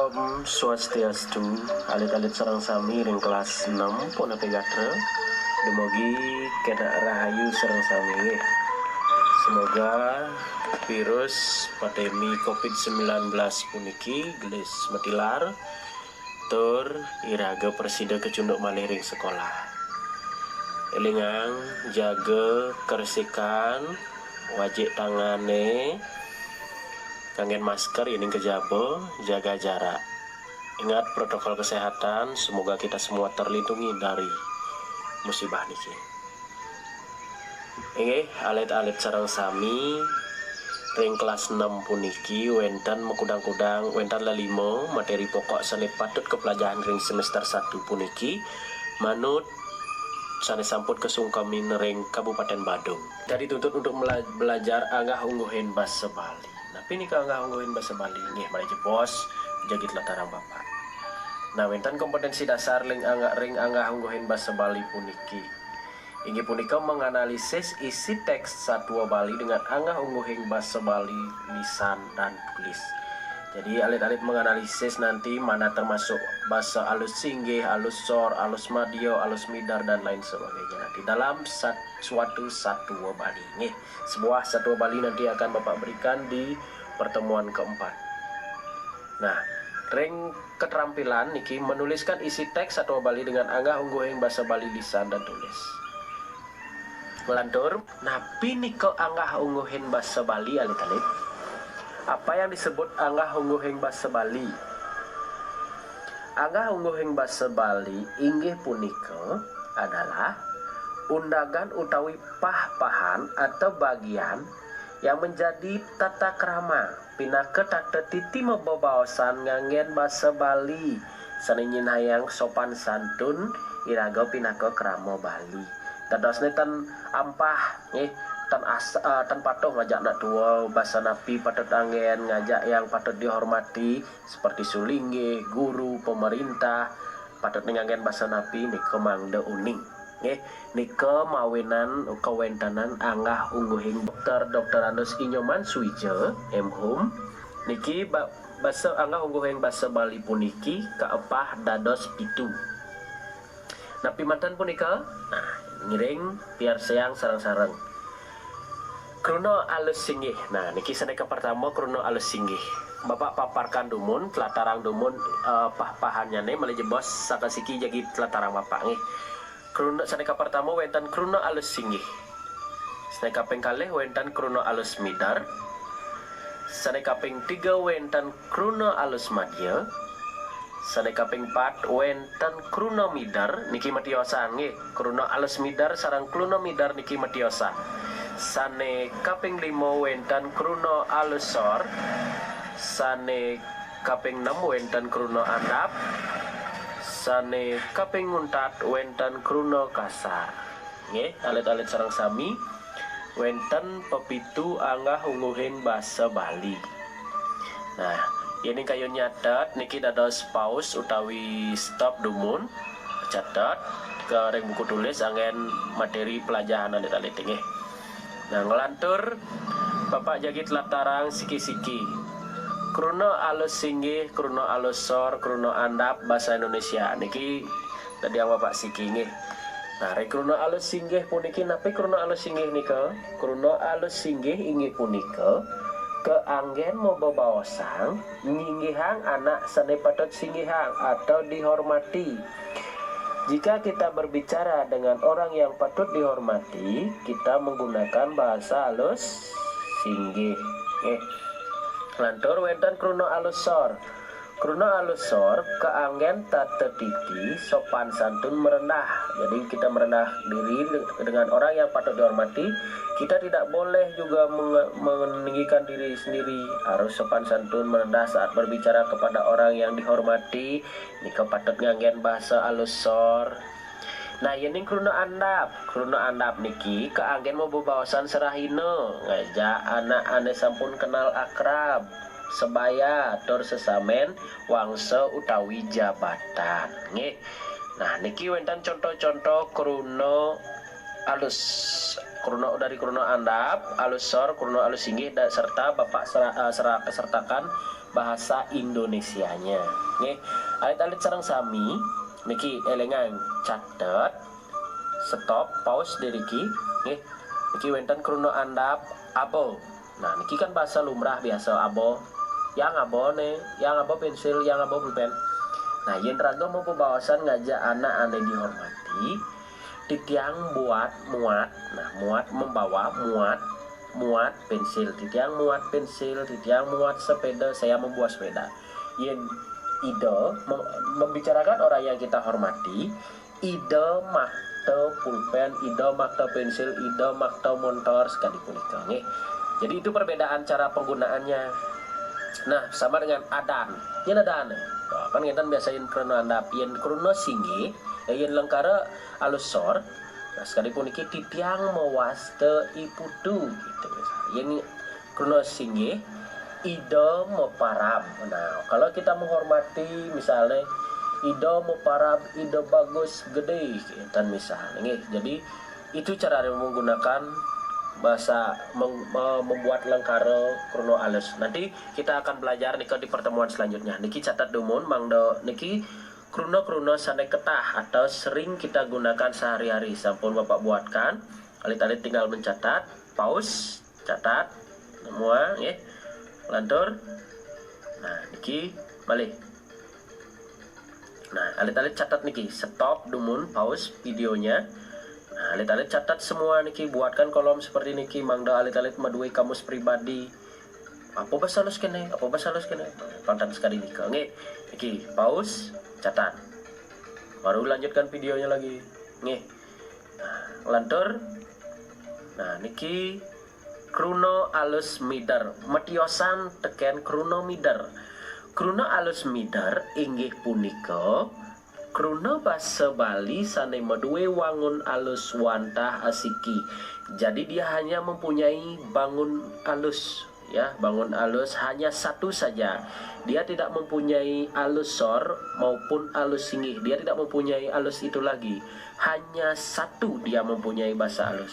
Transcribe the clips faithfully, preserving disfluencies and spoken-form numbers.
Om Swastiastu, alit-alit sareng sami ring kelas enam punapa gatra. Dumugi kenak rahayu sareng sami nggih. Semoga virus pandemi covid sembilan belas puniki gelis matilar tur iraga prasida kacunduk malih ring sekolah. Elingang jaga kersikan, wajik tangane, nganggen masker yening kejaba, jaga jarak. Ingat protokol kesehatan, semoga kita semua terlindungi dari musibah niki. Inggih, alit-alit sareng sami, ring kelas enam puniki wenten makudang-kudang, wenten lelima materi pokok sane patut kaplajahan ring semester satu puniki, manut sane sampun kasungkemin ring Kabupaten Badung. Kita dituntut untuk mela-, belajar anggah ungguhin basa Bali. Napi nika anggah ungguhin basa Bali? Nggih, malih jebos, jagi tlatarang Bapak. Nah, wenten kompetensi dasar ring anggah, ring anggah ungguhin basa Bali puniki. Inggih punika menganalisis isi teks satua Bali dengan anggah ungguhing basa Bali lisan dan tulis. Jadi alit-alit menganalisis nanti mana termasuk basa alus singgih, alus sor, alus madya, alus mider dan lain sebagainya nanti dalam sat-, suatu satua Bali. Nggih, sebuah satua Bali nanti akan Bapak berikan di pertemuan keempat. Nah, ring keterampilan niki menuliskan isi teks satua Bali dengan anggah ungguhing basa Bali lisan dan tulis. Nglantur, napi nika anggah ungguhing basa Bali, alit-alit? Apa yang disebut anggah ungguhing basa Bali? Anggah ungguhing basa Bali inggih punika adalah undagan utawi pah-pahan atau bagian yang menjadi tata krama pinaka tata titi mabebaosan nganggen basa Bali sane nyinahang sopan santun iraga pinaka krama Bali. Dadosne tan ampah, nggih, tan as-, eh, tan patuh ngajak anak tua, basa napi patut anggen, ngajak yang patut dihormati, seperti sulinggih, guru, pemerintah, patut nganggen basa napi nika mangda uning. Nggih, nika mawinan kawentenan anggah ungguhing Doktor Doktorandus Inyoman Suwija, M Hum. Niki ba-, basa anggah ungguhing basa Bali puniki kaepah dados pitu. Napi manten punika? Nah, ngiring piarsayang sareng-sareng. Kruna alus singgih. Nah, niki sane kapertama kruna alus singgih. Bapak paparkan dumun, tlatarang dumun, eh, pah-pahannyane malih jebos sakasiki jagi tlatarang Bapak nggih. Kruna sane kapertama wenten kruna alus singgih. Sane kaping kalih wenten kruna alus mider. Sane kaping tiga wenten kruna alus madya. Sane kaping pat wenten kruna mider niki matiosan nggih. Kruna alus mider sareng kruna mider niki matiosan. Sane kaping lima wenten kruna alus sor. Sane kaping enam wenten kruna andap. Sane kaping untat wenten kruna kasar. Nggih, alit-alit sareng sami, wenten pepitu anggah ungguhing basa Bali. Nah, yening kayun nyatet niki dados paus utawi stop dumun, catet ka ring buku tulis anggen materi pelajahan alit-alit nggih. Nah, nglantur Bapak jagi tlatarang siki-siki. Kruna alus singgih, kruna alus sor, kruna andap basa Indonesia. Niki tadi yang Bapak siki nggih. Nah, ring kruna alus singgih puniki, napi kruna alus singgih nika? Kruna alus singgih inggih punika kaanggen mabebaosan nyinggihang anak sane patut singgihang atau dihormati. Jika kita berbicara dengan orang yang patut dihormati, kita menggunakan bahasa alus singgih. Nggih. Lantur wenten kruna alus sor. Kruna alus sor kaanggen tata titi sopan santun merendah. Jadi kita merendah diri de-, dengan orang yang patut dihormati. Kita tidak boleh juga menge-, meninggikan diri sendiri. Harus sopan santun merendah saat berbicara kepada orang yang dihormati. Nika patut nganggen basa alus sor. Nah, yening kruna andap, kruna andap niki kaanggen mabebaosan serahina, ngajak anak ane sampun kenal akrab, sebaya, tur sesamen wangsa utawi jabatan. Nggih. Nah, niki wenten contoh-contoh kruna alus. Kruna dari kruna andap, alus sor, kruna alus singgih, da-, serta Bapak sera-, eh, sera-, sertakan bahasa Indonesianya. Nggih, alit-alit sareng sami niki élingang, catet, stop, pause deh niki. Nggih, niki wénten kruna andhap aba. Nah, niki kan bahasa lumrah biasa, aba. Yang aba né, yang aba pensil, yang aba pulpen. Nah, yén rangga mabebaosan ngajak anak ané dihormati, titiang buat muat, nah, muat membawa, muat, muat pensil, titiang muat pensil, titiang muat sepeda, saya membawa sepeda. Yén Ida mem- membicarakan orang yang kita hormati, Ida makta pulpen, Ida makta pensil, Ida makta montor, sakadi punika, nggih. Jadi itu perbedaan cara penggunaannya. Nah, sama dengan adan. Yén adan, nah, kan ngénten biasa yén kruna andhap, yén kruna singgih, eh, yén lengkara alus sor, nah, sakadi puniki titiang mawasta I Putu, gitu, misalnya. Yén kruna singgih, Ida maparab. Nah, kalau kita menghormati, misalnya, Ida maparab, Ida bagus gedé, ngénten misalnya, nggih. Jadi, itu cara menggunakan bahasa meng- me- membuat lengkara kruna alus. Nanti kita akan belajar nika di pertemuan selanjutnya. Niki catet dumun, mangda niki kruna-kruna sané ketah atau sering kita gunakan sehari-hari. Sampun Bapak buatkan, alit-alit tinggal mencatat, pause, catat, semua, nggih. Lantur. Nah, niki malih. Nah, alit-alit catat niki, stop dumun, pause videonya. Nah, alit-alit catat semua niki, buatkan kolom seperti niki, mangda alit-alit madué kamus pribadi. Apa basa alus kéné? Apa basa alus kéné? Tonton sekali nika, nggih. Niki, pause, catat. Baru lanjutkan videonya lagi. Nggih. Nah, lantur. Nah, niki kruna alus mider. Matiosan tekén kruna mider. Kruna alus mider inggih punika kruna basa Bali sané madué wangun alus wantah asiki. Jadi dia hanya mempunyai bangun alus, ya, bangun alus hanya satu saja. Dia tidak mempunyai alus sor maupun alus singgih. Dia tidak mempunyai alus itu lagi. Hanya satu dia mempunyai basa alus.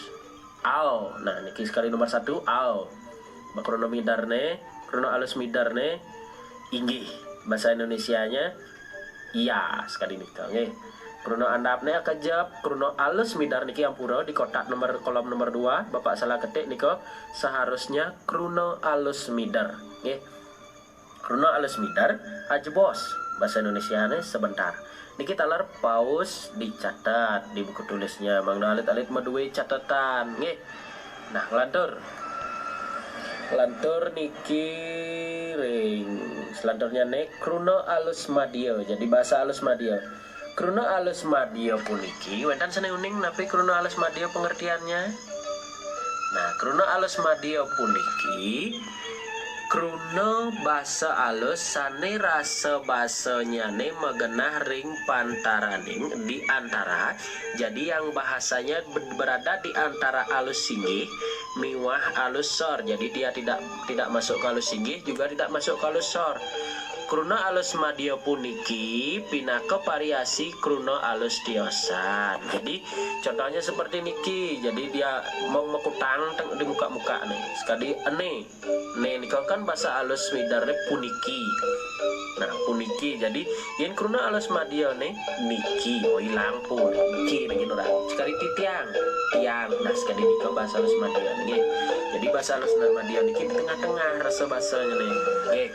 Ao. Nah, niki sekali nomor satu, ao. Kruna mider né, kruna alus mider né, inggih. Bahasa Indonesianya, iya, sekali nika, nggih. Kruna andhap né akejep, kruna alus mider niki ampura di kotak nomor, kolom nomor dua, Bapak salah ketik nika, seharusnya kruna alus mider, nggih. Kruna alus mider, ajebos. Bahasa Indonesianya sebentar. Niki taler pause dicatat di buku tulisnya. Mangda alit-alit madué catetan, nggih. Nah, lantur. Lantur niki ring. Selanturnyané kruna alus madya. Jadi bahasa alus madya. Kruna alus madya puniki, wénten sané uning napi kruna alus madya pengertiannya? Nah, kruna alus madya puniki kruna basa alus sané rasa basanyané magenah ring pantaraning, di antara. Jadi yang bahasanya ber- berada di antara alus singgih miwah alus sor. Jadi dia tidak tidak masuk ke alus singgih, juga tidak masuk ke alus sor. Kruna alus madya puniki pinaka variasi kruna alus tiosan. Jadi contohnya seperti niki. Jadi dia mem- mekutang teng- di muka-muka nih. Sekadi ené. Né nika kan basa alus miderné puniki. Nah, puniki. Jadi yén kruna alus madyané niki, oh, ilang puniki niki ora. Sekadi titiang, tiang. Nah, sekadi nika basa alus madyané nggih. Jadi basa alus madya niki di tengah-tengah rasa basanya nih. Nggih.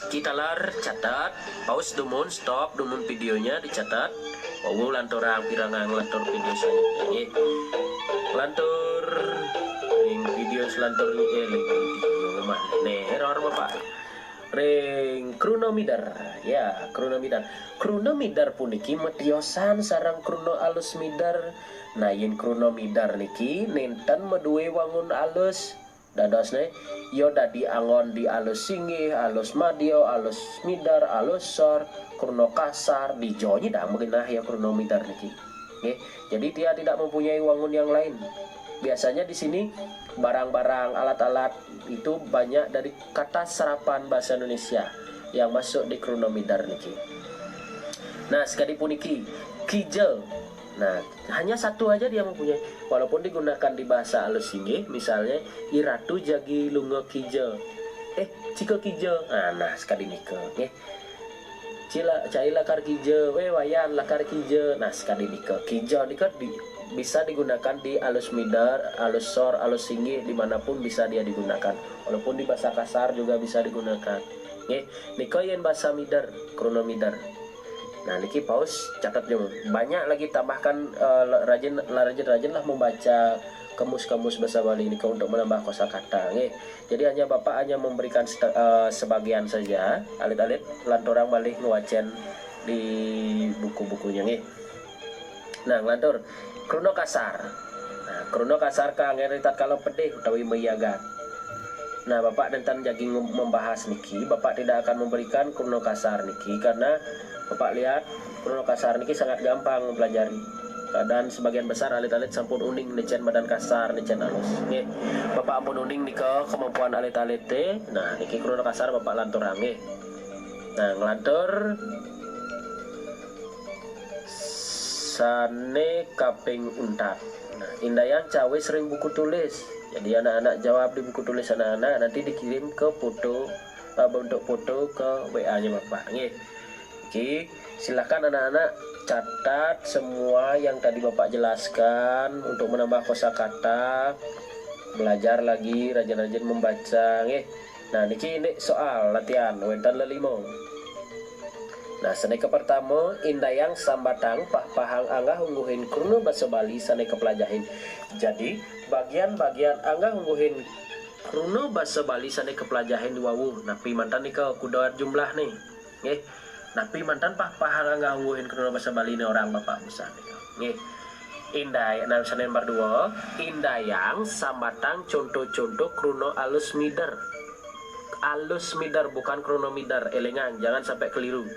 Kita lar catat, pause dumun, stop dumun videonya, dicatat. Wau lanturang pirengang lantur video selanjutnya nggih. Lantur ring video selanturnya, eh, ring video mah. Nih, error Bapak. Ring kruna mider. Ya, kruna mider. Kruna mider puniki matiosan sareng kruna alus mider. Nah, yén kruna mider niki nénten madué wangun alus. Dadosné, ya dadi anggon di alus singgih, alus madya, alus mider, alus sor, kruna kasar, dija nyidang magenah ya kruna mider niki. Nggih. Jadi dia tidak mempunyai wangun yang lain. Biasanya di sini barang-barang, alat-alat itu banyak dari kata serapan bahasa Indonesia yang masuk di kruna mider niki. Nah, sekadi puniki, kija. Nah, hanya satu aja dia mempunyai. Walaupun digunakan di bahasa alus singgih, misalnya, I Ratu jagi lunga kija. Eh, cika kija. Nah, nah, sakadi nika, nggih. Cila, cai lakar kija, wéh Wayan lakar kija. Nah, sakadi nika. Kija nika di, bisa digunakan di alus mider, alus sor, alus singgih, dimanapun bisa dia digunakan. Walaupun di bahasa kasar juga bisa digunakan. Nggih, nika yén bahasa mider, kruna mider. Nah, niki paus catat jung. Banyak lagi tambahkan, eh, rajin, rajin-rajinlah membaca kamus-kamus bahasa Bali nika untuk menambah kosakata, nggih. Jadi hanya Bapak hanya memberikan sete-, eh, sebagian saja, alit-alit lanturang malih ngwacén di buku-bukunya, nggih. Nah, nglantur. Kruna kasar. Nah, kruna kasar kaanggén ritatkala pedih utawi mayagat. Nah, Bapak nénten jagi nge-, membahas niki, Bapak tidak akan memberikan kruna kasar niki karena Bapak lihat kruna kasar niki sangat gampang mempelajari. Dan sebagian besar alit-alit sampun uning nicén madan kasar, nicén alus. Nggih, Bapak ampun uning nika kemampuan alit-alité. Nah, niki kruna kasar Bapak lanturang, nggih. Nah, nglantur sané kaping untat. Nah, indayang cawis ring buku tulis. Jadi anak-anak jawab di buku tulis anak-anak, nanti dikirim ke foto, eh, bentuk foto ke W A-nya Bapak. Nggih. Oke, silakan anak-anak catat semua yang tadi Bapak jelaskan untuk menambah kosakata. Belajar lagi, rajin-rajin membaca, nggih. Nah, niki indik soal latihan wénten lelima. Nah, sané kapertama, indayang sambatang pah-pahang anggah-ungguhing kruna basa Bali sané kapelajahin. Jadi, bagian-bagian anggah-ungguhing kruna basa Bali sané kapelajahin wau. Napi manten nika kuda jumlahné? Nggih. Napi manten pah-pahang anggah-ungguhing kruna basa Baliné orang Bapak Musa nika? Nggih. Indai, nah, sané nomor dua, indayang sambatang conto-conto kruna alus mider. Alus mider, bukan kruna mider. Élingang, jangan sampai keliru.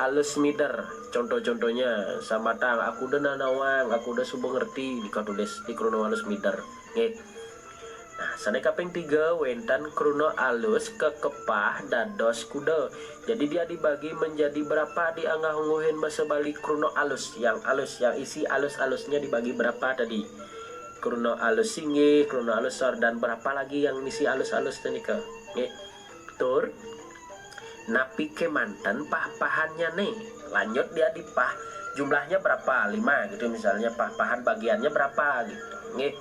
Alus mider, conto-contonya, sambatang, "Aku da nanawang, aku da suba ngerti," nika tulis di kruna alus mider. Nggih. Nah, sané kaping tiga, wénten kruna alus kakepah dados kuda. Jadi dia dibagi menjadi berapa di anggah-ungguhing basa Bali kruna alus, yang alus, yang isi alus-alusnya dibagi berapa tadi? Kruna alus singgih, kruna alus sor, dan berapa lagi yang misi alus-alus nika? Nggih. Tur, napi kémanten pah-pahannya nih? Lanjut dia di pah, jumlahnya berapa? Lima gitu misalnya, pah-pahan bagiannya berapa gitu. Nggih.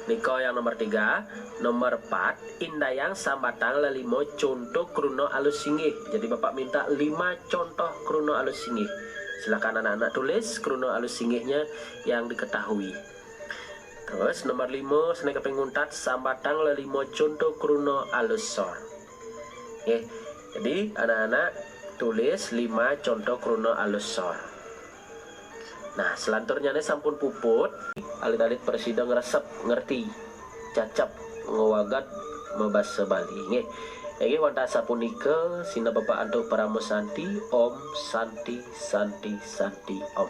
Nika yang nomor tiga, nomor empat, indayang sambatang lelima conto kruna alus singgih. Jadi Bapak minta lima contoh kruna alus singgih. Silakan anak-anak tulis kruna alus singgihnya yang diketahui. Terus nomor lima, sané kaping untat, sambatang lelima conto kruna alus sor. Nggih. Jadi anak-anak tulis lima conto kruna alus sor. Nah, selanturnyané sampun puput, alit-alit prasida ngresep, ngerti, cacep, ngawaget mabasa Bali. Nggih. Inggih wantah sapunika, sineb Bapak antuk parama santi, Om Santi, Santi, Santi, Om.